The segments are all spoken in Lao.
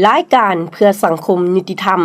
ລາຍການເພື່ອສັງຄົມຍຸຕິທຳ.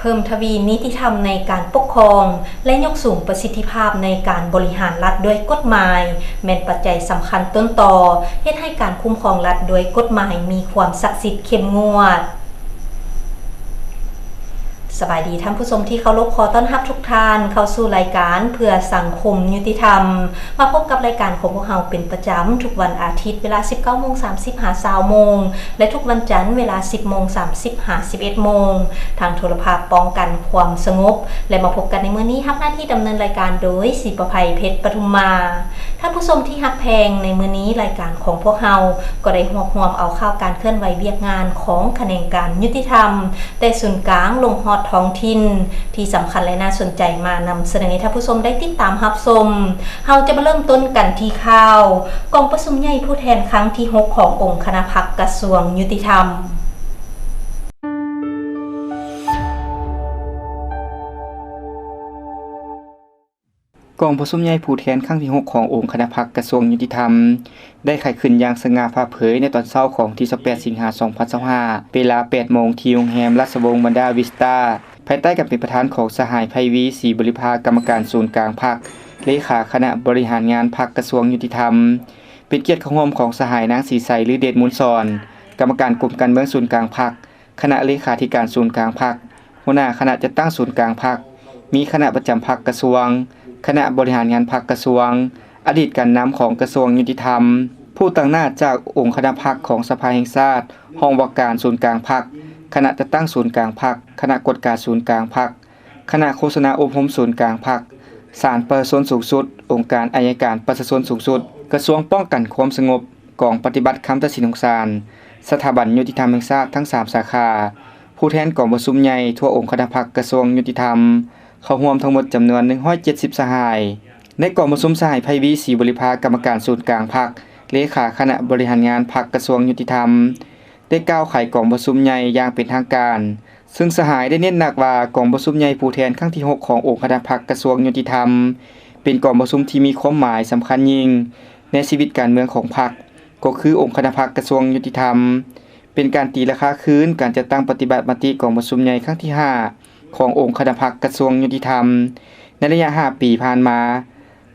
ເພີ່ມທະວີນິຕິທຳໃນການປົກຄອງ ແລະ ຍົກສູງປະສິດທິພາບໃນການບໍລິຫານລັດດ້ວຍກົດໝາຍ ແມ່ນປັດໄຈສຳຄັນຕົ້ນຕໍ ເຮັດໃຫ້ການຄຸ້ມຄອງລັດດ້ວຍກົດໝາຍມີຄວາມສັກສິດເຂັ້ມງວດ. ສະບາຍດີທ່ານຜູ້ຊົມທີ່ເຄົາລົບ, ຂໍຕ້ອນຮັບທຸກທ່ານເຂົ້າສູ່ລາຍການເພື່ອສັງຄົມຍຸຕິທຳ. ມາພົບກັບລາຍການຂອງພວກເຮົາເປັນປະຈຳທຸກວັນອາທິດເວລາສິບເກົ້າໂມງສາມສິບຫາຊາວໂມງ ແລະ ທຸກວັນຈັນເວລາສິບໂມງສາມສິບຫາສິບເອັດໂມງ ທາງໂທລະພາບປ້ອງກັນຄວາມສະຫງົບ ແລະ ມາພົບກັນໃນມື້ນີ້ ຮັບໜ້າທີ່ດຳເນີນລາຍການໂດຍ ສີປະໄພ ເພັດປະທຸມມາ. ທ່ານຜູ້ຊົມທີ່ຮັກແພງ, ໃນມື້ນີ້ລາຍການຂອງພວກເຮົາກໍໄດ້ຮວບຮວມເອົາຂ່າວການເຄື່ອນໄຫວວຽກງານຂອງຂະແໜງການຍຸຕິທຳ ແຕ່ສູນກາງລົງຮອດທ້ອງຖິ່ນ ທີ່ສຳຄັນ ແລະ ໜ້າສົນໃຈມານຳສະເໜີໃຫ້ທ່ານຜູ້ຊົມໄດ້ຕິດຕາມຮັບຊົມ. ເຮົາຈະມາເລີ່ມຕົ້ນກັນທີ່ຂ່າວ ກອງປະຊຸມໃຫຍ່ຜູ້ແທນຄັ້ງທີຫົກຂອງອົງຄະນະພັກກະຊວງຍຸຕິທຳ. ກອງປະຊຸມໃຫຍ່ຜູ້ແທນຄັ້ງທີຫົກຂອງອົງຄະນະພັກກະຊວງຍຸຕິທຳ ໄດ້ໄຂຂຶ້ນຢ່າງສະຫງ່າຜ່າເຜີຍໃນຕອນເຊົ້າຂອງວັນທີຊາວແປດ ສິງຫາ ສອງພັນຊາວຫ້າ ເວລາແປດໂມງ ທີ່ໂຮງແຮມລາຊະວົງບັນດາວິສຕາ ພາຍໃຕ້ການເປັນປະທານຂອງສະຫາຍ ໄພວີ ສີບໍລິພາ ກຳມະການສູນກາງພັກ, ເລຂາຄະນະບໍລິຫານງານພັກກະຊວງຍຸຕິທຳ, ເປັນກຽດເຂົ້າຮ່ວມຂອງສະຫາຍ ນາງ ສີໄຊ ລືເດດມູນສອນ ກຳມະການກົມການເມືອງສູນກາງພັກ, ຄະນະເລຂາທິການສູນກາງພັກ, ຫົວໜ້າຄະນະຈັດຕັ້ງສູນກາງພັກ, ມີຄະນະປະຈຳພັກກະຊວງ, ຄະນະບໍລິຫານງານພັກກະຊວງ, ອະດີດການນຳຂອງກະຊວງຍຸຕິທຳ, ຜູ້ຕາງໜ້າຈາກອົງຄະນະພັກຂອງສະພາແຫ່ງຊາດ, ຫ້ອງວ່າການສູນກາງພັກ, ຄະນະຈັດຕັ້ງສູນກາງພັກ, ຄະນະກວດກາສູນກາງພັກ, ຄະນະໂຄສະນາອົບຮົມສູນກາງພັກ, ສານປະຊາຊົນສູງສຸດ, ອົງການໄອຍະການປະຊາຊົນສູງສຸດ, ກະຊວງປ້ອງກັນຄວາມສະຫງົບ, ກອງປະຕິບັດຄຳຕັດສິນຂອງສານ, ສະຖາບັນຍຸຕິທຳແຫ່ງຊາດທັງສາມສາຂາ, ຜູ້ແທນກອງປະຊຸມໃຫຍ່ທົ່ວອົງຄະນະພັກກະຊວງຍຸຕິທຳ ເຂົ້າຮ່ວມທັງໝົດຈຳນວນໜຶ່ງຮ້ອຍເຈັດສິບສະຫາຍ. ໃນກອງປະຊຸມ ສະຫາຍ ໄພວີ ສີບໍລິພາ ກຳມະການສູນກາງພັກ, ເລຂາຄະນະບໍລິຫານງານພັກກະຊວງຍຸຕິທຳ ໄດ້ກ່າວໄຂກອງປະຊຸມໃຫຍ່ຢ່າງເປັນທາງການ, ເຊິ່ງສະຫາຍໄດ້ເນັ້ນໜັກວ່າ ກອງປະຊຸມໃຫຍ່ຜູ້ແທນຄັ້ງທີຫົກຂອງອົງຄະນະພັກກະຊວງຍຸຕິທຳ ເປັນກອງປະຊຸມທີ່ມີຄວາມໝາຍສຳຄັນຍິ່ງໃນຊີວິດການເມືອງຂອງພັກ, ກໍຄືອົງຄະນະພັກກະຊວງຍຸຕິທຳ ເປັນການຕີລາຄາຄືນການຈັດຕັ້ງປະຕິບັດມະຕິກອງປະຊຸມໃຫຍ່ຄັ້ງທີຫ້າຂອງອົງຄະນະພັກກະຊວງຍຸຕິທຳ ໃນໄລຍະຫ້າປີຜ່ານມາ,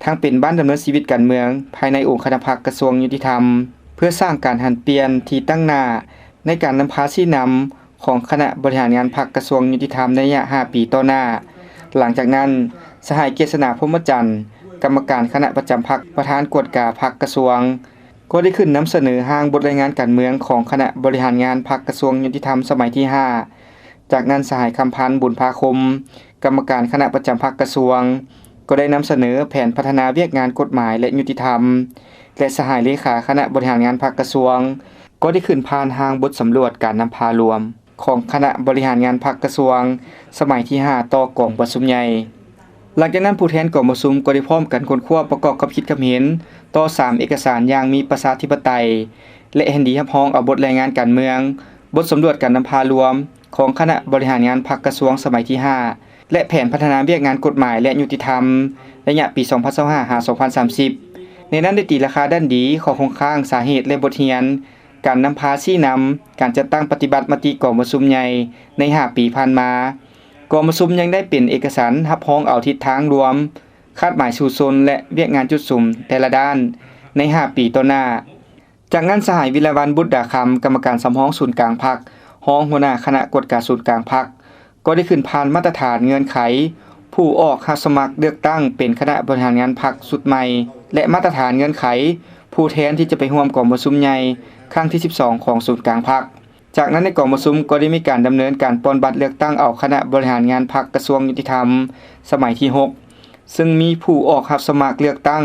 ທັງເປັນບ້ານດຳເນີນຊີວິດການເມືອງພາຍໃນອົງຄະນະພັກກະຊວງຍຸຕິທຳ ເພື່ອສ້າງການຫັນປ່ຽນທີ່ຕັ້ງໜ້າໃນການນຳພາຊີ້ນຳຂອງຄະນະບໍລິຫານງານພັກກະຊວງຍຸຕິທຳໃນໄລຍະຫ້າປີຕໍ່ໜ້າ. ຫຼັງຈາກນັ້ນ, ສະຫາຍ ເກດສະໜາ ພົມມະຈັນ ກຳມະການຄະນະປະຈຳພັກ, ປະທານກວດກາພັກກະຊວງ ກໍໄດ້ຂຶ້ນນຳສະເໜີຮ່າງບົດລາຍງານການເມືອງຂອງຄະນະບໍລິຫານງານພັກກະຊວງຍຸຕິທຳສະໄໝທີຫ້າ. ຈາກນັ້ນ ສະຫາຍ ຄຳພັນ ບຸນພາຄົມ ກຳມະການຄະນະປະຈຳພັກກະຊວງ ກໍໄດ້ນຳສະເໜີແຜນພັດທະນາວຽກງານກົດໝາຍ ແລະ ຍຸຕິທຳ ແລະ ສະຫາຍເລຂາຄະນະບໍລິຫານງານພັກກະຊວງ ກໍໄດ້ຂຶ້ນຜ່ານຮ່າງບົດສຳຫຼວດການນຳພາລວມຂອງຄະນະບໍລິຫານງານພັກກະຊວງສະໄໝທີຫ້າຕໍ່ກອງປະຊຸມໃຫຍ່. ຫຼັງຈາກນັ້ນ ຜູ້ແທນກອງປະຊຸມກໍໄດ້ພ້ອມກັນຄົ້ນຄວ້າປະກອບຄຳຄິດຄຳເຫັນຕໍ່ສາມເອກະສານຢ່າງມີປະຊາທິປະໄຕ ແລະ ເຫັນດີຮັບຮອງເອົາບົດລາຍງານການເມືອງ, ບົດສຳຫຼວດການນຳພາລວມຂອງຄະນະບໍລິຫານງານພັກກະຊວງສະໄໝທີຫ້າ ແລະ ແຜນພັດທະນາວຽກງານກົດໝາຍ ແລະ ຍຸຕິທຳ ໄລຍະປີສອງພັນຊາວຫ້າ ຫາ ສອງພັນສາມສິບ. ໃນນັ້ນໄດ້ຕີລາຄາດ້ານດີ, ຂໍ້ຄົງຄ້າງ, ສາເຫດ ແລະ ບົດຮຽນ, ການນຳພາຊີ້ນຳ, ການຈັດຕັ້ງປະຕິບັດມະຕິກອງປະຊຸມໃຫຍ່ໃນຫ້າປີຜ່ານມາ. ກອງປະຊຸມຍັງໄດ້ເປັນເອກະສານຮັບຮອງເອົາທິດທາງລວມ, ຄາດໝາຍສູ້ຊົນ ແລະ ວຽກງານຈຸດສຸມແຕ່ລະດ້ານໃນຫ້າປີຕໍ່ໜ້າ. ຈາກນັ້ນ ສະຫາຍ ວິລະວັນ ບຸດດາຄຳ ກຳມະການສຳຮອງສູນກາງພັກ, ຮອງຫົວໜ້າຄະນະກວດກາສູນກາງພັກ ກໍໄດ້ຂຶ້ນຜ່ານມາດຕະຖານເງື່ອນໄຂຜູ້ອອກຮັບສະໝັກເລືອກຕັ້ງເປັນຄະນະບໍລິຫານງານພັກຊຸດໃໝ່ ແລະ ມາດຕະຖານເງື່ອນໄຂຜູ້ແທນທີ່ຈະໄປຮ່ວມກອງປະຊຸມໃຫຍ່ຄັ້ງທີສິບສອງຂອງສູນກາງພັກ. ຈາກນັ້ນໃນກອງປະຊຸມກໍໄດ້ມີການດຳເນີນການປ່ອນບັດເລືອກຕັ້ງເອົາຄະນະບໍລິຫານງານພັກກະຊວງຍຸຕິທຳສະໄໝທີຫົກ ເຊິ່ງມີຜູ້ອອກຮັບສະໝັກເລືອກຕັ້ງ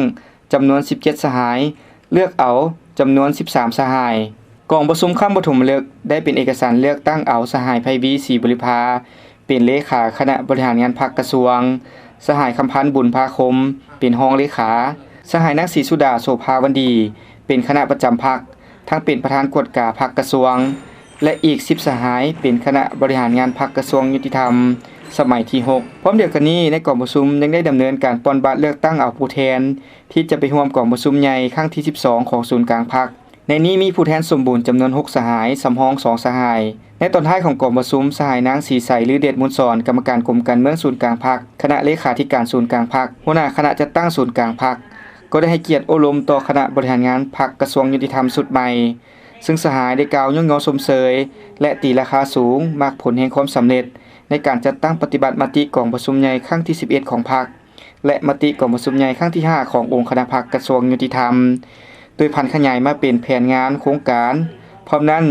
ຈຳນວນສິບເຈັດສະຫາຍ, ເລືອກເອົາຈຳນວນສິບສາມສະຫາຍ. ກອງປະຊຸມຄັ້ງປະຖົມມະລຶກໄດ້ເປັນເອກະສານເລືອກຕັ້ງເອົາສະຫາຍ ໄພວີ ສີບໍລິພາ ເປັນເລຂາຄະນະບໍລິຫານງານພັກກະຊວງ, ສະຫາຍ ຄຳພັນ ບຸນພາຄົມ ເປັນຮອງເລຂາ, ສະຫາຍ ນາງ ສີສຸດາ ໂສພາວັນດີ ເປັນຄະນະປະຈຳພັກ, ທັງເປັນປະທານກວດກາພັກກະຊວງ ແລະ ອີກສິບສະຫາຍເປັນຄະນະບໍລິຫານງານພັກກະຊວງຍຸຕິທຳສະໄໝທີຫົກ. ພ້ອມດຽວກັນນີ້, ໃນກອງປະຊຸມຍັງໄດ້ດຳເນີນການປ່ອນບັດເລືອກຕັ້ງເອົາຜູ້ແທນທີ່ຈະໄປຮ່ວມກອງປະຊຸມໃຫຍ່ຄັ້ງທີສິບສອງຂອງສູນກາງພັກ. ໃນນີ້ມີຜູ້ແທນສົມບູນຈຳນວນຫົກສະຫາຍ, ສຳຮອງສອງສະຫາຍ. ໃນຕອນທ້າຍຂອງກອງປະຊຸມ, ສະຫາຍ ນາງ ສີໃສ ລືເດດມູນສອນ ກຳມະການກົມການເມືອງສູນກາງພັກ, ຄະນະເລຂາທິການສູນກາງພັກ, ຫົວໜ້າຄະນະຈັດຕັ້ງສູນກາງພັກ ກໍໄດ້ໃຫ້ກຽດໂອ້ລົມຕໍ່ຄະນະບໍລິຫານງານພັກກະຊວງຍຸຕິທຳຊຸດໃໝ່, ເຊິ່ງສະຫາຍໄດ້ກ່າວຍ້ອງຍໍຊົມເຊີຍ ແລະ ຕີລາຄາສູງໝາກຜົນແຫ່ງຄວາມສຳເລັດໃນການຈັດຕັ້ງປະຕິບັດມະຕິກອງປະຊຸມໃຫຍ່ຄັ້ງທີສິບເອັດຂອງພັກ ແລະ ມະຕິກອງປະຊຸມໃຫຍ່ຄັ້ງທີຫ້າຂອງອົງຄະນະພັກກະຊວງຍຸຕິທຳ ໂດຍຜັນຂະຫຍາຍມາເປັນແຜນງານໂຄງການ. ພ້ອມນັ້ນ,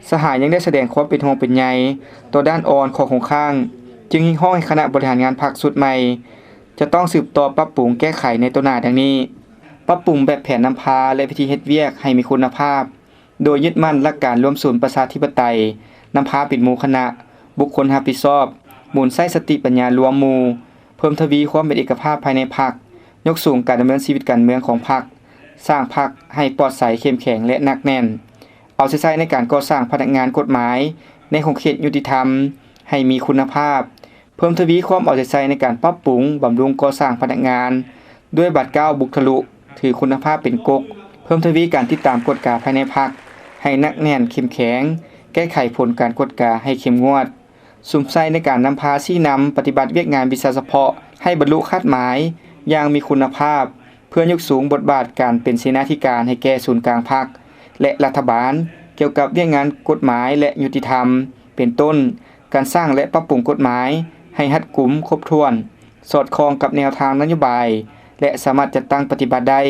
ສະຫາຍຍັງໄດ້ສະແດງຄວາມເປັນຫ່ວງເປັນໃຍຕໍ່ດ້ານອ່ອນຂອງໂຄງຄ້າງ, ຈຶ່ງຮຽກຮ້ອງໃຫ້ຄະນະບໍລິຫານງານພັກຊຸດໃໝ່ ຈະຕ້ອງສືບຕໍ່ປັບປຸງແກ້ໄຂໃນຕໍ່ໜ້າດັ່ງນີ້: ປັບປຸງແບບແຜນນຳພາ ແລະ ວິທີເຮັດວຽກໃຫ້ມີຄຸນນະພາບ, ໂດຍຍຶດໝັ້ນຫຼັກການລວມສູນປະຊາທິປະໄຕ, ນຳພາເປັນໝູ່ຄະນະ, ບຸກຄົນຮັບຜິດຊອບ, ໝູນໃຊ້ສະຕິປັນຍາລວມໝູ່, ເພີ່ມທະວີຄວາມເປັນເອກະພາບພາຍໃນພັກ, ຍົກສູງການດຳເນີນຊີວິດການເມືອງຂອງພັກ, ສ້າງພັກໃຫ້ປອດໃສ, ເຂັ້ມແຂງ ແລະ ໜັກແໜ້ນ, ເອົາໃຈໃສ່ໃນການກໍ່ສ້າງພະນັກງານກົດໝາຍໃນຂົງເຂດຍຸຕິທຳໃຫ້ມີຄຸນນະພາບ, ເພີ່ມທະວີຄວາມເອົາໃຈໃສ່ໃນການປັບປຸງ, ບຳລຸງ, ກໍ່ສ້າງພະນັກງານ ດ້ວຍບາດກ້າວບຸກທະລຸ, ຖືຄຸນນະພາບເປັນກົກ, ເພີ່ມທະວີການຕິດຕາມກວດກາພາຍໃນພັກໃຫ້ໜັກແໜ້ນເຂັ້ມແຂງ, ແກ້ໄຂຜົນການກວດກາໃຫ້ເຂັ້ມງວດ, ສຸມໃສ່ໃນການນຳພາຊີ້ນຳປະຕິບັດວຽກງານວິຊາສະເພາະໃຫ້ບັນລຸຄາດໝາຍຢ່າງມີຄຸນນະພາບ, ເພື່ອຍົກສູງບົດບາດການເປັນເສນາທິການໃຫ້ແກ່ສູນກາງພັກ ແລະ ລັດຖະບານ ກ່ຽວກັບວຽກງານກົດໝາຍ ແລະ ຍຸຕິທຳ ເປັນຕົ້ນ ການສ້າງ ແລະ ປັບປຸງກົດໝາຍໃຫ້ຮັດກຸມ, ຄົບຖ້ວນ, ສອດຄ່ອງກັບແນວທາງນະໂຍບາຍ ແລະ ສາມາດຈັດຕັ້ງປະຕິບັດໄດ້.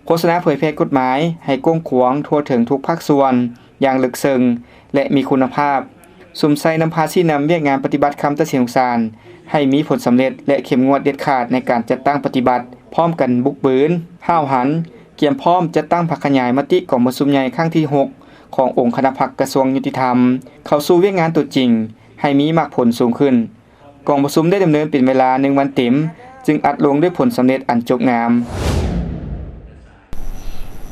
ໂຄສະນາເຜີຍແຜ່ກົດໝາຍໃຫ້ກວ້າງຂວາງທົ່ວເຖິງທຸກພາກສ່ວນຢ່າງເລິກເຊິ່ງ ແລະ ມີຄຸນນະພາບ, ສຸມໃສ່ນຳພາຊີ້ນຳວຽກງານປະຕິບັດຄຳຕັດສິນຂອງສານໃຫ້ມີຜົນສຳເລັດ ແລະ ເຂັ້ມງວດເດັດຂາດໃນການຈັດຕັ້ງປະຕິບັດ, ພ້ອມກັນບຸກບືນ, ຫ້າວຫັນ, ກຽມພ້ອມຈັດຕັ້ງຜັກຂະຫຍາຍມະຕິກອງປະຊຸມໃຫຍ່ຄັ້ງທີຫົກຂອງອົງຄະນະພັກກະຊວງຍຸຕິທຳ ເຂົ້າສູ່ວຽກງານຕົວຈິງໃຫ້ມີໝາກຜົນສູງຂຶ້ນ. ກອງປະຊຸມໄດ້ດຳເນີນເປັນເວລາໜຶ່ງວັນເຕັມ, ຈຶ່ງອັດລົງດ້ວຍຜົນສຳເລັດອັນຈົບງາມ.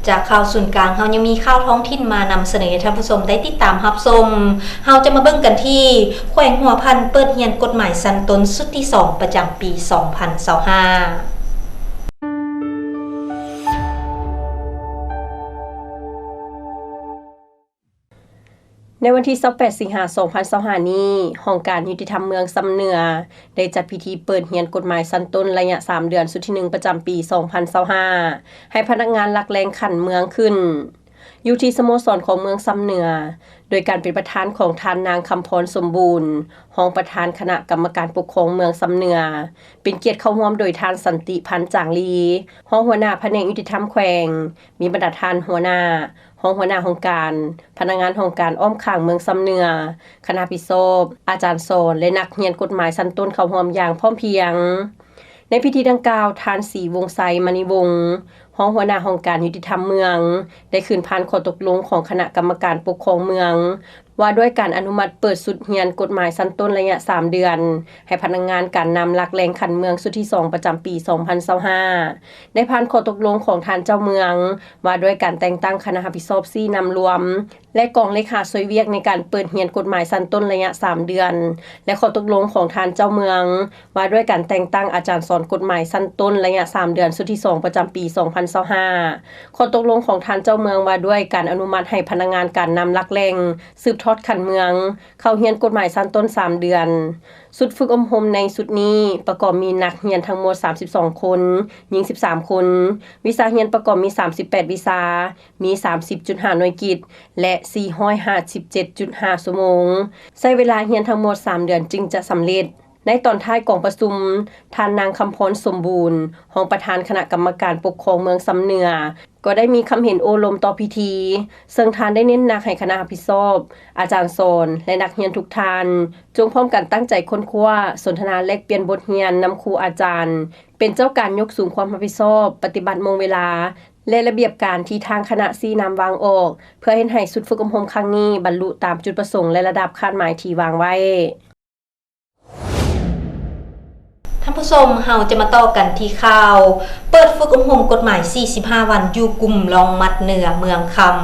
ຈາກຂ່າວສູນກາງ, ເຮົາຍັງມີຂ່າວທ້ອງຖິ່ນມານຳສະເໜີໃຫ້ທ່ານຜູ້ຊົມໄດ້ຕິດຕາມຮັບຊົມ. ເຮົາຈະມາເບິ່ງກັນທີ່ ແຂວງຫົວພັນເປີດຮຽນກົດໝາຍຊັ້ນຕົ້ນຊຸດທີສອງ ປະຈຳປີສອງພັນຊາວຫ້າ. ໃນວັນທີຊາວແປດ ສິງຫາ ສອງພັນຊາວຫ້ານີ້, ຫ້ອງການຍຸຕິທຳເມືອງຊຳເໜືອ ໄດ້ຈັດພິທີເປີດຮຽນກົດໝາຍຊັ້ນຕົ້ນໄລຍະສາມເດືອນ ຊຸດທີໜຶ່ງ ປະຈຳປີສອງພັນຊາວຫ້າ ໃຫ້ພະນັກງານຫຼັກແຫຼ່ງຂັ້ນເມືອງຂຶ້ນ ຢູ່ທີ່ສະໂມສອນຂອງເມືອງຊຳເໜືອ ໂດຍການເປັນປະທານຂອງທ່ານນາງ ຄຳພອນ ສົມບູນ ຮອງປະທານຄະນະກຳມະການປົກຄອງເມືອງຊຳເໜືອ, ເປັນກຽດເຂົ້າຮ່ວມໂດຍທ່ານ ສັນຕິ ພັນຈາງລີ ຮອງຫົວໜ້າພະແນກຍຸຕິທຳແຂວງ, ມີບັນດາທ່ານຫົວໜ້າ, ຮອງຫົວໜ້າຫ້ອງການ, ພະນັກງານຫ້ອງການອ້ອມຂ້າງເມືອງຊຳເໜືອ, ຄະນະຮັບຜິດຊອບ, ອາຈານສອນ ແລະ ນັກຮຽນກົດໝາຍຊັ້ນຕົ້ນເຂົ້າຮ່ວມຢ່າງພ້ອມພຽງ. ໃນພິທີດັ່ງກ່າວ, ທ່ານ ສີວົງໄຊ ມະນີວົງ ຮອງຫົວໜ້າຫ້ອງການຍຸຕິທຳເມືອງ ໄດ້ຂຶ້ນຜ່ານຂໍ້ຕົກລົງຂອງຄະນະກຳມະການປົກຄອງເມືອງ ວ່າດ້ວຍການອະນຸມັດເປີດຊຸດຮຽນກົດໝາຍຊັ້ນຕົ້ນໄລຍະສາມເດືອນ ໃຫ້ພະນັກງານການນຳຫຼັກແຫຼ່ງຂັ້ນເມືອງຊຸດທີສອງ ປະຈຳປີສອງພັນຊາວຫ້າ ໄດ້ຜ່ານຂໍ້ຕົກລົງຂອງທ່ານເຈົ້າເມືອງ ວ່າດ້ວຍການແຕ່ງຕັ້ງຄະນະຮັບຜິດຊອບຊີ້ນຳລວມ ແລະ ກອງເລຂາຊ່ວຍວຽກໃນການເປີດຮຽນກົດໝາຍຊັ້ນຕົ້ນໄລຍະສາມເດືອນ ແລະ ຂໍ້ຕົກລົງຂອງທ່ານເຈົ້າເມືອງ ວ່າດ້ວຍການແຕ່ງຕັ້ງອາຈານສອນກົດໝາຍຊັ້ນຕົ້ນໄລຍະສາມເດືອນ ຊຸດທີສອງ ປະຈຳປີສອງພັນຊາວຫ້າ, ຂໍ້ຕົກລົງຂອງທ່ານເຈົ້າເມືອງວ່າດ້ວຍການອະນຸມັດໃຫ້ພະນັກງານການນຳຫຼັກແຫຼ່ງ ສືບທ ອດຂັ້ນເມືອງ ເຂົ້າຮຽນກົດໝາຍຊັ້ນຕົ້ນສາມເດືອນ. ຊຸດຝຶກອົບຮົມໃນຊຸດນີ້ປະກອບມີນັກຮຽນທັງໝົດສາມສິບສອງຄົນ, ຍິງສິບສາມຄົນ. ວິຊາຮຽນປະກອບມີສາມສິບແປດວິຊາ, ມີສາມສິບຈຸດຫ້າໜ່ວຍກິດ ແລະ ສີ່ຮ້ອຍຫ້າສິບເຈັດຈຸດຫ້າຊົ່ວໂມງ. ໃຊ້ເວລາຮຽນທັງໝົດສາມເດືອນຈຶ່ງຈະສຳເລັດ. ໃນຕອນທ້າຍກອງປະຊຸມ, ທ່ານນາງ ຄຳພອນ ສົມບູນ ຮອງປະທານຄະນະກຳມະການປົກຄອງເມືອງຊຳເໜືອ ກໍໄດ້ມີຄຳເຫັນໂອ້ລົມຕໍ່ພິທີ, ເຊິ່ງທ່ານໄດ້ເນັ້ນໜັກໃຫ້ຄະນະຮັບຜິດຊອບ, ອາຈານສອນ ແລະ ນັກຮຽນທຸກທ່ານ ຈົ່ງພ້ອມກັນຕັ້ງໃຈຄົ້ນຄວ້າ, ສົນທະນາແລກປ່ຽນບົດຮຽນນຳຄູອາຈານ, ເປັນເຈົ້າການຍົກສູງຄວາມຮັບຜິດຊອບ, ປະຕິບັດໂມງເວລາ ແລະ ລະບຽບການທີ່ທາງຄະນະຊີ້ນຳວາງອອກ, ເພື່ອເຮັດໃຫ້ຊຸດຝຶກອົບຮົມຄັ້ງນີ້ບັນລຸຕາມຈຸດປະສົງ ແລະ ລະດັບຄາດໝາຍທີ່ວາງໄວ້. ທ່ານຜູ້ຊົມ, ເຮົາຈະມາຕໍ່ກັນທີ່ຂ່າວ ເປີດຝຶກອົບຮົມກົດໝາຍສີ່ສິບຫ້າວັນ ຢູ່ກຸ່ມລ່ອງມັດເໜືອເມືອງຄຳ.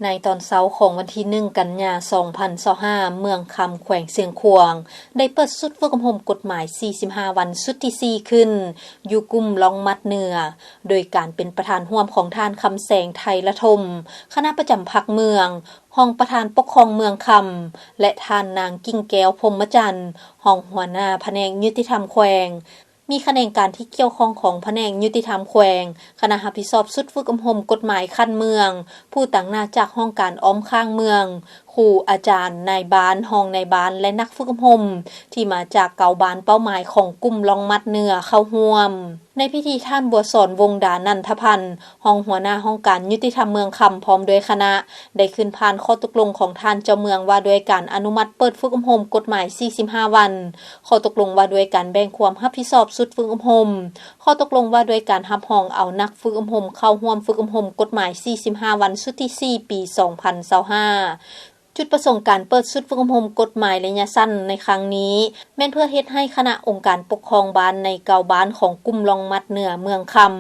ໃນຕອນເຊົ້າຂອງວັນທີໜຶ່ງ ກັນຍາ ສອງພັນຊາວຫ້າ ເມືອງຄຳ ແຂວງຊຽງຂວາງ ໄດ້ເປີດຊຸດຝຶກອົບຮົມກົດໝາຍສີ່ສິບຫ້າວັນ ຊຸດທີສີ່ຂຶ້ນ ຢູ່ກຸ່ມລ່ອງມັດເໜືອ ໂດຍການເປັນປະທານຮ່ວມຂອງທ່ານ ຄຳແສງ ໄທລະທົມ ຄະນະປະຈຳພັກເມືອງ, ຮອງປະທານປົກຄອງເມືອງຄຳ ແລະ ທ່ານນາງ ກິ່ງແກ້ວ ພົມມະຈັນ ຮອງຫົວໜ້າພະແນກຍຸຕິທຳແຂວງ, ມີຂະແໜງການທີ່ກ່ຽວຂ້ອງຂອງພະແນກຍຸຕິທຳແຂວງ, ຄະນະຮັບຜິດຊອບຊຸດຝຶກອົບຮົມກົດໝາຍຂັ້ນເມືອງ, ຜູ້ຕາງໜ້າຈາກຫ້ອງການອ້ອມຂ້າງເມືອງ, ຄູອາຈານ, ນາຍບ້ານ, ຮອງນາຍບ້ານ ແລະ ນັກຝຶກອົບຮົມ ທີ່ມາຈາກເກົ້າບ້ານເປົ້າໝາຍຂອງກຸ່ມລ່ອງມັດເໜືອເຂົ້າຮ່ວມ. ໃນພິທີ, ທ່ານ ບົວສອນ ວົງດານັນທະພັນ ຮອງຫົວໜ້າຫ້ອງການຍຸຕິທຳເມືອງຄຳ ພ້ອມດ້ວຍຄະນະ ໄດ້ຂຶ້ນຜ່ານຂໍ້ຕົກລົງຂອງທ່ານເຈົ້າເມືອງວ່າດ້ວຍການອະນຸມັດເປີດຝຶກອົບຮົມກົດໝາຍສີ່ສິບຫ້າວັນ, ຂໍ້ຕົກລົງວ່າດ້ວຍການແບ່ງຄວາມຮັບຜິດຊອບຊຸດຝຶກອົບຮົມ, ຂໍ້ຕົກລົງວ່າດ້ວຍການຮັບຮອງເອົານັກຝຶກອົບຮົມເຂົ້າຮ່ວມຝຶກອົບຮົມກົດໝາຍສີ່ສິບຫ້າວັນ ຊຸດທີສີ່ ປີສອງພັນຊາວຫ້າ. ຈຸດປະສົງການເປີດຊຸດຝຶກອົບຮົມກົດໝາຍໄລຍະສັ້ນໃນຄັ້ງນີ້ ແມ່ນເພື່ອເຮັດໃຫ້ຄະນະອົງການປົກຄອງບ້ານໃນເກົ້າບ້ານຂອງກຸ່ມລ່ອງມັດເໜືອເມືອງຄຳ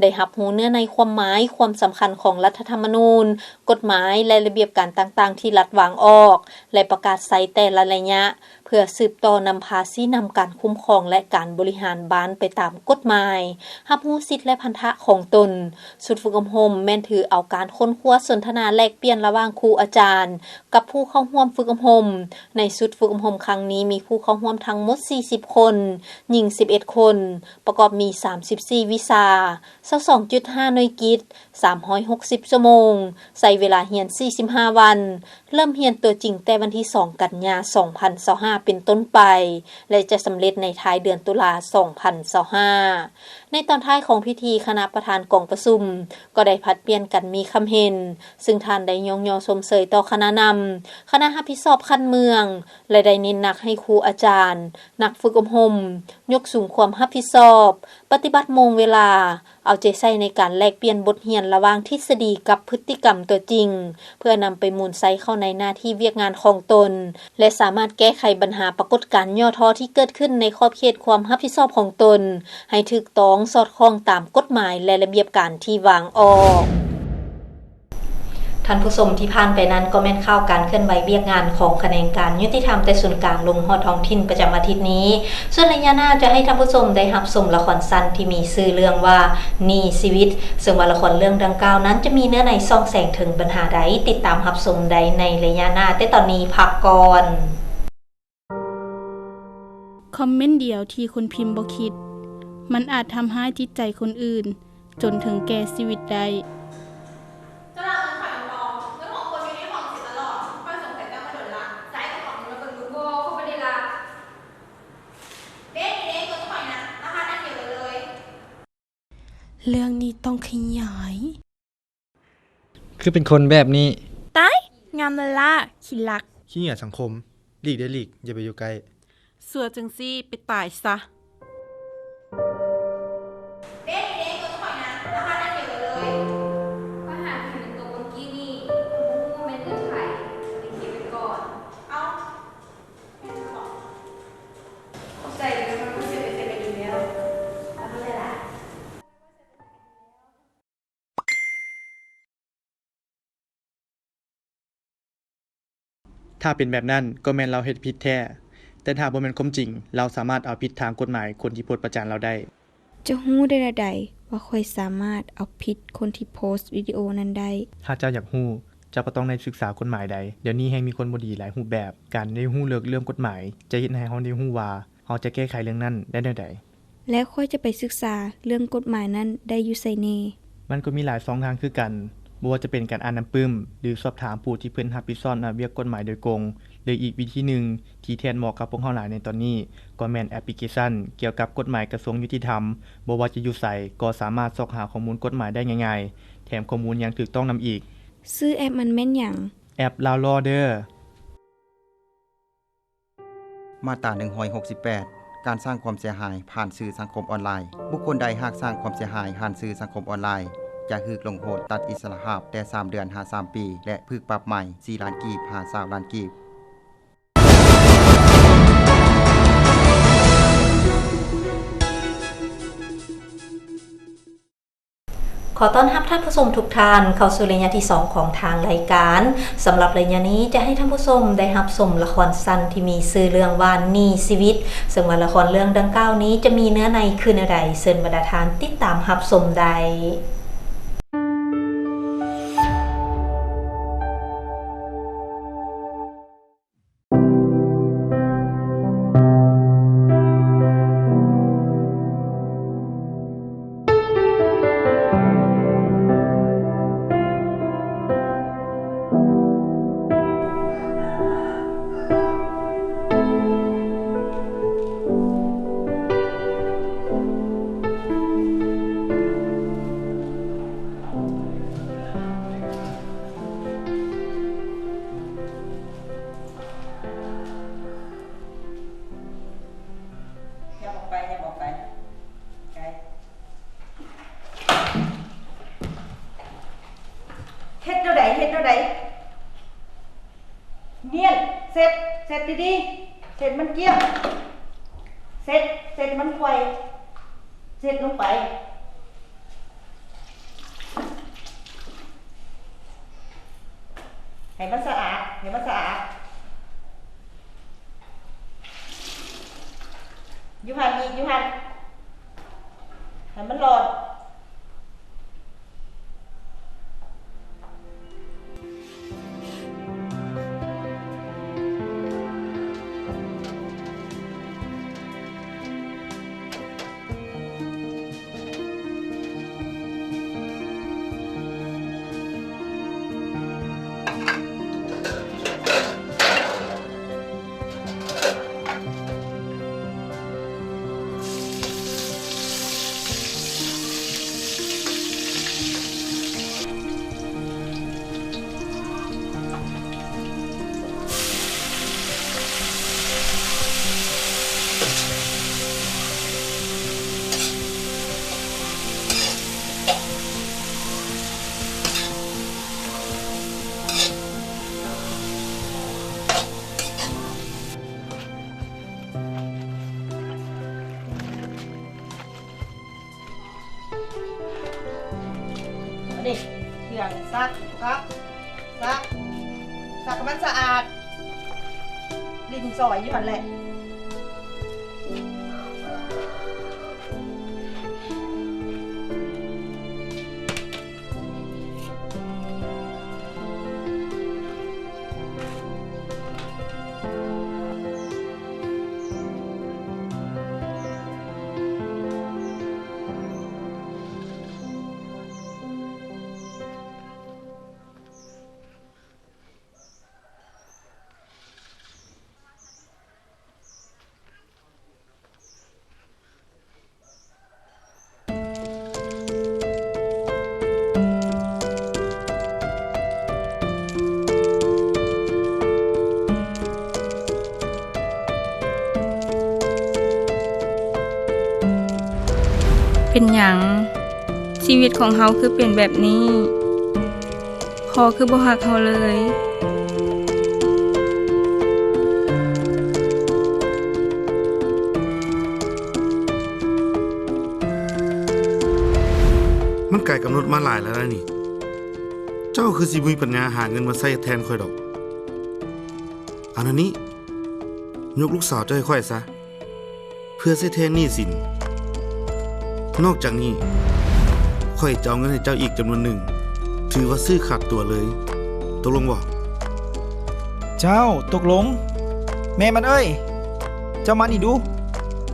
ໄດ້ຮັບຮູ້ເນື້ອໃນຄວາມໝາຍ, ຄວາມສຳຄັນຂອງລັດຖະທຳມະນູນ, ກົດໝາຍ ແລະ ລະບຽບການຕ່າງໆທີ່ລັດວາງອອກ ແລະ ປະກາດໃຊ້ແຕ່ລະໄລຍະ, ເພື່ອສືບຕໍ່ນຳພາຊີ້ນຳການຄຸ້ມຄອງ ແລະ ການບໍລິຫານບ້ານໄປຕາມກົດໝາຍ, ຮັບຮູ້ສິດ ແລະ ພັນທະຂອງຕົນ. ຊຸດຝຶກອົບຮົມແມ່ນຖືເອົາການຄົ້ນຄວ້າ, ສົນທະນາແລກປ່ຽນລະຫວ່າງຄູອາຈານ ກັບຜູ້ເຂົ້າຮ່ວມຝຶກອົບຮົມ. ໃນຊຸດຝຶກອົບຮົມຄັ້ງນີ້ ມີຜູ້ເຂົ້າຮ່ວມທັງໝົດສີ່ສິບຄົນ, ຍິງສິບເອັດຄົນ, ປະກອບມີສາມສິບສີ່ວິຊາ, ຊາວສອງຈຸດຫ້າໜ່ວຍກິດ, ສາມຮ້ອຍຫົກສິບຊົ່ວໂມງ, ໃຊ້ເວລາຮຽນສີ່ສິບຫ້າວັນ, ເລີ່ມຮຽນຕົວຈິງແຕ່ວັນທີສອງ ກັນຍາ ສອງພັນຊາວຫ້າ ເປັນຕົ້ນໄປ ແລະ ຈະສຳເລັດໃນທ້າຍເດືອນຕຸລາ ສອງພັນຊາວຫ້າ. ໃນຕອນທ້າຍຂອງພິທີ, ຄະນະປະທານກອງປະຊຸມກໍໄດ້ຜັດປ່ຽນກັນມີຄຳເຫັນ, ເຊິ່ງທ່ານໄດ້ຍ້ອງຍໍຊົມເຊີຍຕໍ່ຄະນະນຳ, ຄະນະຮັບຜິດຊອບຂັ້ນເມືອງ ແລະ ໄດ້ເນັ້ນໜັກໃຫ້ຄູອາຈານ, ນັກຝຶກອົບຮົມ ຍົກສູງຄວາມຮັບຜິດຊອບ, ປະຕິບັດໂມງເວລາ, ເອົາໃຈໃສ່ໃນການແລກປ່ຽນບົດຮຽນລະຫວ່າງທິດສະດີກັບພຶດຕິກຳຕົວຈິງ, ເພື່ອນຳໄປໝູນໃຊ້ເຂົ້າໃນໜ້າທີ່ວຽກງານຂອງຕົນ ແລະ ສາມາດແກ້ໄຂບັນຫາປາກົດການຫຍໍ້ທໍ້ທີ່ເກີດຂຶ້ນໃນຂອບເຂດຄວາມຮັບຜິດຊອບຂອງຕົນ ໃຫ້ຖືກຕ້ອງສອດຄ່ອງຕາມກົດໝາຍ ແລະ ລະບຽບການທີ່ວາງອອກ. ທ່ານຜູ້ຊົມ, ທີ່ຜ່ານໄປນັ້ນກໍແມ່ນຂ່າວການເຄື່ອນໄຫວວຽກງານຂອງຂະແໜງການຍຸຕິທຳແຕ່ສູນກາງລົງຮອດທ້ອງຖິ່ນປະຈຳອາທິດນີ້. ສ່ວນໄລຍະໜ້າຈະໃຫ້ທ່ານຜູ້ຊົມໄດ້ຮັບຊົມລະຄອນສັ້ນທີ່ມີຊື່ເລື່ອງວ່າ ໜີ້ຊີວິດ, ເຊິ່ງວ່າລະຄອນເລື່ອງດັ່ງກ່າວນັ້ນຈະມີເນື້ອໃນສ່ອງແສງເຖິງບັນຫາໃດ, ຕິດຕາມຮັບຊົມໄດ້ໃນໄລຍະໜ້າ, ແຕ່ຕອນນີ້ພັກກ່ອນ. ຄອມເມັນດຽວທີ່ຄົນພິມບໍ່ຄິດ, ມັນອາດທຳຮ້າຍຈິດໃຈຄົນອື່ນຈົນເຖິງແກ່ຊີວິດໄດ້. ເຈົ້າລາວເບິ່ງຂ້ອຍແມ່ນບໍ່? ເງິນຂອງຄົນຢູ່ໃນຫ້ອງເສຍຕະຫຼອດ. ຂ້ອຍສົງໄສເຈົ້າມາດົນລະ. ໃສເຈົ້າຂອງເງິນມາເບິ່ງດູ. ບໍ່, ຂ້ອຍບໍ່ໄດ້ລະ. ເດ້ ນີ້ເດ້ ເງິນຂ້ອຍນະ, ລະຫັດອັນດຽວກັນເລີຍ. ເລື່ອງນີ້ຕ້ອງຂະຫຍາຍ. ຄືເປັນຄົນແບບນີ້. ຕາຍ! ງາມລະລາ, ຂີ້ລັກ. ຂີ້ເຫຍື້ອສັງຄົມ. ຫຼີກເດ້ຫຼີກ, ຢ່າໄປຢູ່ໃກ້. ຊົ່ວຈັ່ງຊີ້ໄປຕາຍຊະ. ເດ້ ເດ້ ຕົວຂ້ອຍນະ, ລະຫັດອັນດຽວກັນເລີຍ. ຂ້ອຍຫາເຫັນເປັນຕົວຄົນກີ້ນີ້, ຂ້ອຍບໍ່ຮູ້ວ່າແມ່ນເງິນໃຜ, ໄປເກັບໄວ້ກ່ອນ. ເອົ້າ, ແມ່ນບໍ່? ຂອບໃຈເດີ, ຂ້ອຍບໍ່ເສຍໄປເຊັກອັນນີ້ແລ້ວ. ຂໍໂທດຫຼາຍໆ. ຖ້າເປັນແບບນັ້ນ, ກໍແມ່ນລາວເຮັດຜິດແທ້. ແຕ່ຖ້າບໍ່ແມ່ນຄວາມຈິງ, ລາວສາມາດເອົາຜິດທາງກົດໝາຍຄົນທີ່ໂພສປະຈານລາວໄດ້. ເຈົ້າຮູ້ໄດ້ແນວໃດວ່າຂ້ອຍສາມາດເອົາຜິດຄົນທີ່ໂພສວິດີໂອນັ້ນໄດ້? ຖ້າເຈົ້າຢາກຮູ້, ເຈົ້າກໍຕ້ອງໄດ້ສຶກສາກົດໝາຍໃດ໋. ດຽວນີ້ແຮ່ງມີຄົນບໍ່ດີຫຼາຍຮູບແບບ. ການໄດ້ຮູ້ເລິກເລື່ອງກົດໝາຍ ຈະເຮັດໃຫ້ເຮົາໄດ້ຮູ້ວ່າ ເຮົາຈະແກ້ໄຂເລື່ອງນັ້ນໄດ້ແນວໃດ. ແລະ ຂ້ອຍຈະໄປສຶກສາເລື່ອງກົດໝາຍນັ້ນໄດ້ຢູ່ໃສແດ່? ມັນກໍມີຫຼາຍຊ່ອງທາງຄືກັນ, ບໍ່ວ່າຈະເປັນການອ່ານນຳປຶ້ມ ຫຼື ສອບຖາມຜູ້ທີ່ເພິ່ນຮັບຜິດຊອບນຳວຽກກົດໝາຍໂດຍກົງ, ຫຼື ອີກວິທີໜຶ່ງທີ່ແທດເໝາະກັບພວກເຮົາຫຼາຍໃນຕອນນີ້ ກໍແມ່ນແອັບພລິເຄຊັນກ່ຽວກັບກົດໝາຍກະຊວງຍຸຕິທຳ. ບໍ່ວ່າຈະຢູ່ໃສກໍສາມາດຊອກຫາຂໍ້ມູນກົດໝາຍໄດ້ງ່າຍໆ, ແຖມຂໍ້ມູນຍັງຖືກຕ້ອງນຳອີກ. ຊື່ແອັບມັນແມ່ນຫຍັງ? ແອັບລາວລໍເດີ. ມາດຕາໜຶ່ງຮ້ອຍຫົກສິບແປດ ການສ້າງຄວາມເສຍຫາຍຜ່ານສື່ສັງຄົມອອນລາຍ. ບຸກຄົນໃດຫາກສ້າງຄວາມເສຍຫາຍຜ່ານສື່ສັງຄົມອອນລາຍ ຈະຖືກລົງໂທດຕັດອິດສະຫຼະພາບແຕ່ສາມເດືອນຫາສາມປີ ແລະ ຖືກປັບໃໝສີ່ລ້ານກີບຫາຊາວລ້ານກີບ. ຂໍຕ້ອນຮັບທ່ານຜູ້ຊົມທຸກທ່ານເຂົ້າສູ່ໄລຍະທີສອງຂອງທາງລາຍການ. ສຳລັບໄລຍະນີ້ຈະໃຫ້ທ່ານຜູ້ຊົມໄດ້ຮັບຊົມລະຄອນສັ້ນທີ່ມີຊື່ເລື່ອງວ່າ ໜີ້ຊີວິດ, ເຊິ່ງວ່າລະຄອນເລື່ອງດັ່ງກ່າວນີ້ຈະມີເນື້ອໃນຄືແນວໃດ, ເຊີນບັນດາທ່ານຕິດຕາມຮັບຊົມໄດ້. ຫຍັບອອກໄປ ຫຍັບອອກໄປ ໄກ. ເຮັດແນວໃດ ເຮັດແນວໃດ? ນຽນ ເຊັດ ເຊັດດີໆ ເຊັດມັນກ້ຽງ ເຊັດ ເຊັດມັນໄຂວ້ ເຊັດລົງໄປ. ໃຫ້ມັນສະອາດ ໃຫ້ມັນສະອາດ. ຢູ່ຫັ້ນອີກ ຢູ່ຫັ້ນ ໃຫ້ມັນຫຼອດ. ອັນນີ້ ເຄື່ອງຊັກ ຊັກ ຊັກ ຊັກໃຫ້ມັນສະອາດ ຫຼິ້ນສອຍຢູ່ຫັ້ນແຫຼະ. ເປັນຫຍັງ ຊີວິດຂອງເຮົາຄືເປັນແບບນີ້? ພໍ່ຄືບໍ່ຮັກເຮົາເລີຍ. ມັນກາຍກຳນົດມາຫຼາຍແລ້ວນະນີ້. ເຈົ້າຄືຊິບໍ່ມີປັນຍາຫາເງິນມາໃຊ້ແທນຂ້ອຍດອກ. ອັນນັ້ນນີ້ ຍົກລູກສາວເຈົ້າໃຫ້ຂ້ອຍຊະ. ເພື່ອໃຊ້ແທນໜີ້ສິນ. ນອກຈາກນີ້, ຂ້ອຍຈະເອົາເງິນໃຫ້ເຈົ້າອີກຈຳນວນໜຶ່ງ, ຖືວ່າຊື້ຂາດຕົວເລີຍ. ຕົກລົງບໍ່? ເຈົ້າ, ຕົກລົງ. ແມ່ມັນເອີຍ, ເຈົ້າມານີ້ດູ.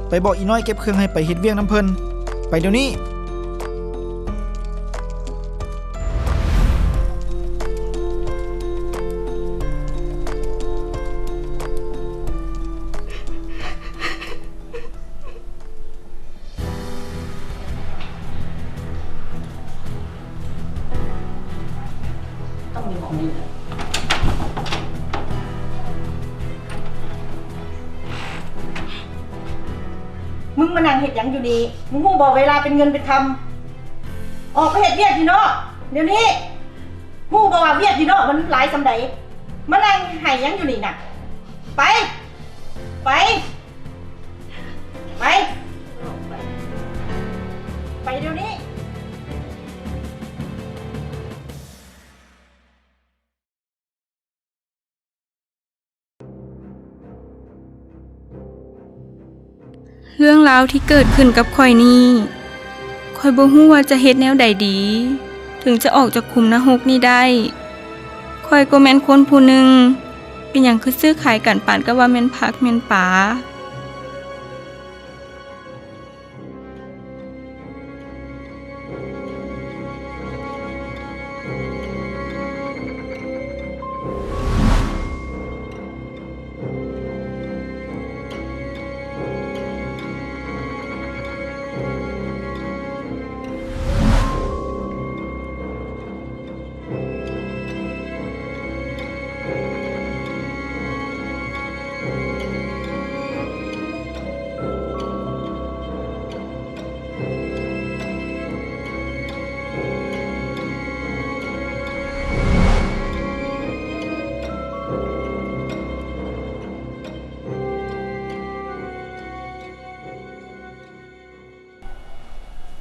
ໄປບອກອີນ້ອຍເກັບເຄື່ອງໃຫ້ໄປເຮັດວຽກນຳເພິ່ນ. ໄປດຽວນີ້. ຕ້ອງມີຂອງດີ. ມຶງມານັ່ງເຮັດຫຍັງຢູ່ນີ້? ມຶງຮູ້ບໍ່ເວລາເປັນເງິນເປັນຄຳ? ອອກໄປເຮັດວຽກຢູ່ນອກດຽວນີ້. ຮູ້ບໍ່ວ່າວຽກຢູ່ນອກມັນຫຼາຍສ່ຳໃດ? ມານັ່ງໄຫ້ຫຍັງຢູ່ນີ້ນະ? ໄປ! ໄປ! ໄປ! ໄປດຽວນີ້. ເລື່ອງລາວທີ່ເກີດຂຶ້ນກັບຂ້ອຍນີ້ ຂ້ອຍບໍ່ຮູ້ວ່າຈະເຮັດແນວໃດດີ ເຖິງຈະອອກຈາກຂຸມນະຮົກນີ້ໄດ້. ຂ້ອຍກໍແມ່ນຄົນຜູ້ໜຶ່ງ, ເປັນຫຍັງຄືຊື້ຂາຍກັນປານກັບວ່າແມ່ນຜັກແມ່ນປາ?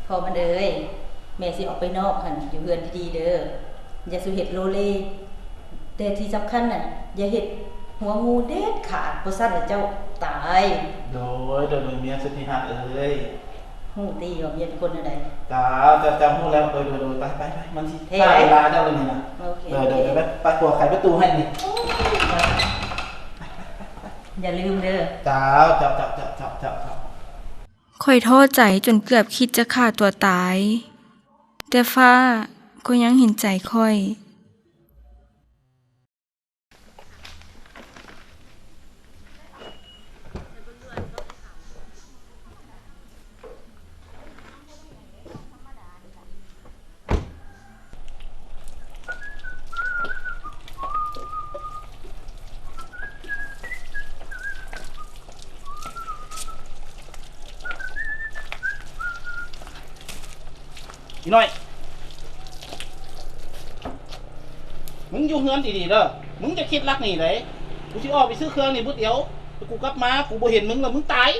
ພໍ່ມັນເອີຍ, ແມ່ຊິອອກໄປນອກຫັ້ນ ຢູ່ເຮືອນດີໆເດີ, ຢ່າສູ່ເຮັດໂລເລ. ແຕ່ທີ່ສຳຄັນນະ ຢ່າເຮັດຫົວງູເດັດຂາດ, ບໍ່ຊັ້ນລະເຈົ້າຕາຍ. ໂດຍ, ໂດຍ, ໂດຍ, ເມຍສຸດທີ່ຮັກເອີຍ. ຮູ້ຕິວ່າເມຍເປັນຄົນແນວໃດ? ເຈົ້າ, ເຈົ້າ, ເຈົ້າຮູ້ແລ້ວ. ໂດຍ, ໂດຍ, ໂດຍ, ໄປ, ໄປ, ໄປ, ມັນຊິ ເອີ ຕາຍເວລາເຈົ້າແລ້ວນີ້ນະ. ໂອເຄ, ໂອເຄ. ໂດຍ, ໂດຍ, ໄປ, ໄປ, ໄປ, ຜົວໄຂປະຕູໃຫ້ນີ້. ໂອ້ຍ, ຢ່າລືມເດີ. ເຈົ້າ, ເຈົ້າ, ເຈົ້າ. ຂ້ອຍທໍ້ໃຈຈົນເກືອບຄິດຈະຂ້າຕົວຕາຍ, ແຕ່ຟ້າກໍຍັງເຫັນໃຈຂ້ອຍ. ອີນ້ອຍ, ມຶງຢູ່ເຮືອນດີໆເດີ, ມຶງຢ່າຄິດລັກໜີເດ້. ກູຊິອອກໄປຊື້ເຄື່ອງນີ້ບຶດດຽວ, ແຕ່ກູກັບມາ ກູບໍ່ເຫັນມຶງແລ້ວ ມຶງຕາຍ.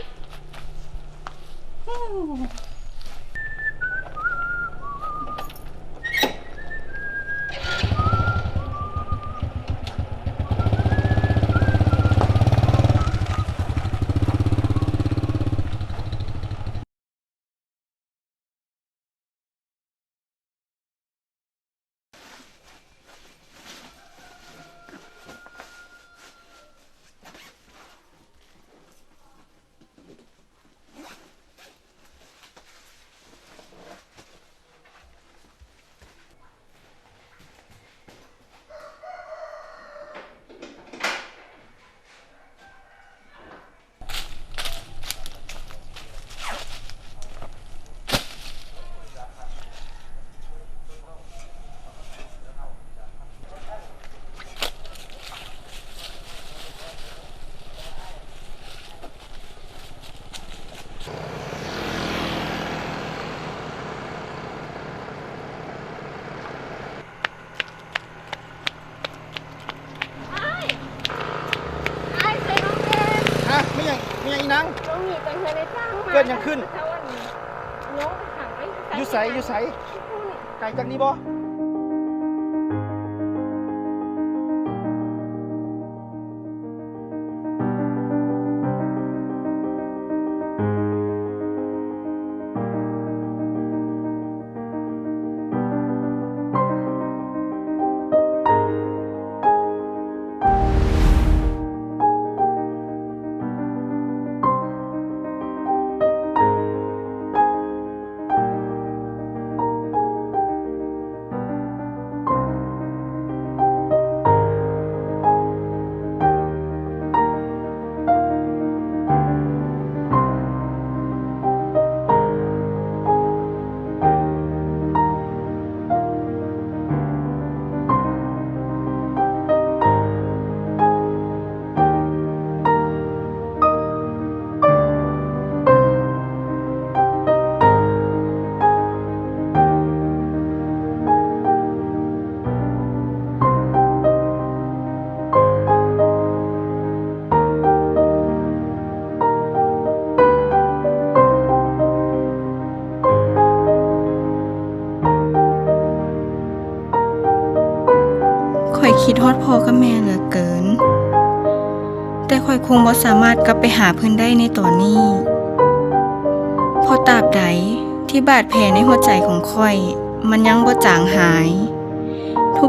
ອ້າຍ ອ້າຍ ຊ່ວຍນ້ອງແດ່. ຮະ? ແມ່ນຫຍັງ? ແມ່ນຫຍັງອີນາງ? ນ້ອງໜີໄປເຮືອນນາຍຈ້າງມາ. ເກີດຫຍັງຂຶ້ນ? ເຈົ້າອັນ ນ້ອງໄປຂັງໄວ້ຢູ່ໃສ? ຢູ່ໃສ? ຢູ່ໃສ? ຢູ່ພຸ້ນ. ໄກຈາກນີ້ບໍ່? ເ ຂ້ອຍຄິດຮອດພໍ່ກັບແມ່ເຫຼືອເກີນ, ແຕ່ຂ້ອຍຄົງບໍ່ສາມາດກັບໄປຫາເພິ່ນໄດ້ໃນຕອນນີ້, ເພາະຕາບໃດທີ່ບາດແຜໃນຫົວໃຈຂອງຂ້ອຍມັນຍັງບໍ່ຈາງຫາຍ,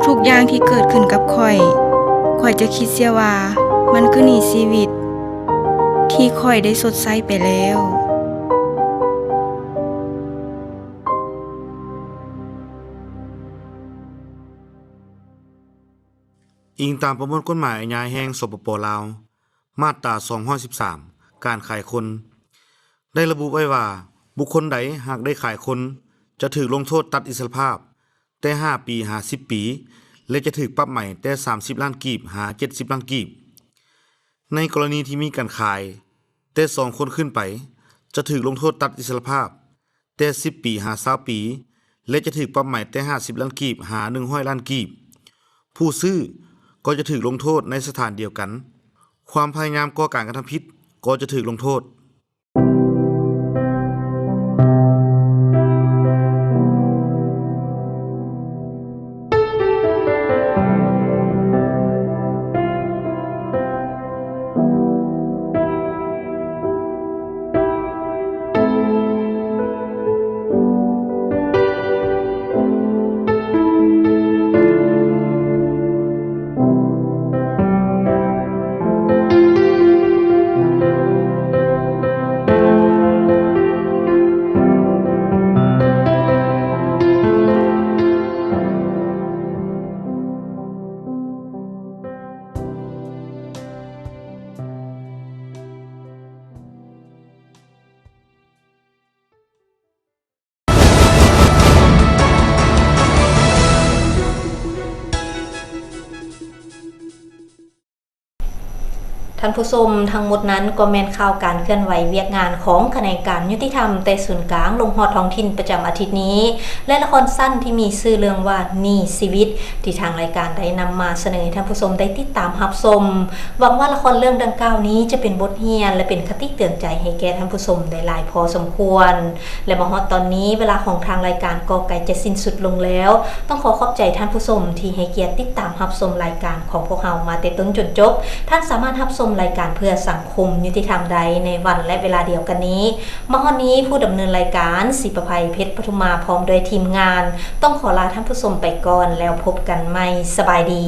ທຸກໆຢ່າງທີ່ເກີດຂຶ້ນກັບຂ້ອຍ, ຂ້ອຍຈະຄິດເສຍວ່າມັນຄືໜີຊີວິດທີ່ຂ້ອຍໄດ້ຊົດໃຊ້ໄປແລ້ວ. ອີງຕາມປະມວນກົດໝາຍອາຍາແຫ່ງ ສປປ ລາວ ມາດຕາສອງຮ້ອຍສິບສາມ ການຂາຍຄົນ ໄດ້ລະບຸໄວ້ວ່າ ບຸກຄົນໃດຫາກໄດ້ຂາຍຄົນ ຈະຖືກລົງໂທດຕັດອິດສະລະພາບແຕ່ຫ້າປີຫາສິບປີ ແລະ ຈະຖືກປັບໃໝແຕ່ສາມສິບລ້ານກີບຫາເຈັດສິບລ້ານກີບ. ໃນກໍລະນີທີ່ມີການຂາຍແຕ່ສອງຄົນຂຶ້ນໄປ ຈະຖືກລົງໂທດຕັດອິດສະລະພາບ ແຕ່ສິບປີຫາຊາວປີ ແລະ ຈະຖືກປັບໃໝແຕ່ຫ້າສິບລ້ານກີບຫາໜຶ່ງຮ້ອຍລ້ານກີບ. ຜູ້ຊື້ກໍຈະຖືກລົງໂທດໃນສະຖານດຽວກັນ. ຄວາມພະຍາຍາມກໍ່ການກະທຳຜິດກໍຈະຖືກລົງໂທດ. ທ່ານຜູ້ຊົມ, ທັງໝົດນັ້ນກໍແມ່ນຂ່າວການເຄື່ອນໄຫວວຽກງານຂອງຂະແໜງການຍຸຕິທຳ ແຕ່ສູນກາງລົງຮອດທ້ອງຖິ່ນປະຈຳອາທິດນີ້ ແລະ ລະຄອນສັ້ນທີ່ມີຊື່ເລື່ອງວ່າ ໜີຊີວິດ ທີ່ທາງລາຍການໄດ້ນຳມາສະເໜີໃຫ້ທ່ານຜູ້ຊົມໄດ້ຕິດຕາມຮັບຊົມ. ຫວັງວ່າລະຄອນເລື່ອງດັ່ງກ່າວນີ້ຈະເປັນບົດຮຽນ ແລະ ເປັນຄະຕິເຕືອນໃຈໃຫ້ແກ່ທ່ານຜູ້ຊົມໄດ້ຫຼາຍພໍສົມຄວນ. ແລະ ມາຮອດຕອນນີ້ ເວລາຂອງທາງລາຍການກໍໃກ້ຈະສິ້ນສຸດລົງແລ້ວ. ຕ້ອງຂໍຂອບໃຈທ່ານຜູ້ຊົມທີ່ໃຫ້ກຽດຕິດຕາມຮັບຊົມລາຍການຂອງພວກເຮົາມາແຕ່ຕົ້ນຈົນຈົບ. ທ່ານສາມາດຮັບຊົມລາຍການເພື່ອສັງຄົມຍຸຕິທຳໄດ້ໃນວັນ ແລະ ເວລາດຽວກັນນີ້. ມາຮອດນີ້ ຜູ້ດຳເນີນລາຍການ ສີປະໄພ ເພັດປະທຸມມາ ພ້ອມດ້ວຍທີມງານ ຕ້ອງຂໍລາທ່ານຜູ້ຊົມໄປກ່ອນ ແລ້ວພົບກັນໃໝ່. ສະບາຍດີ.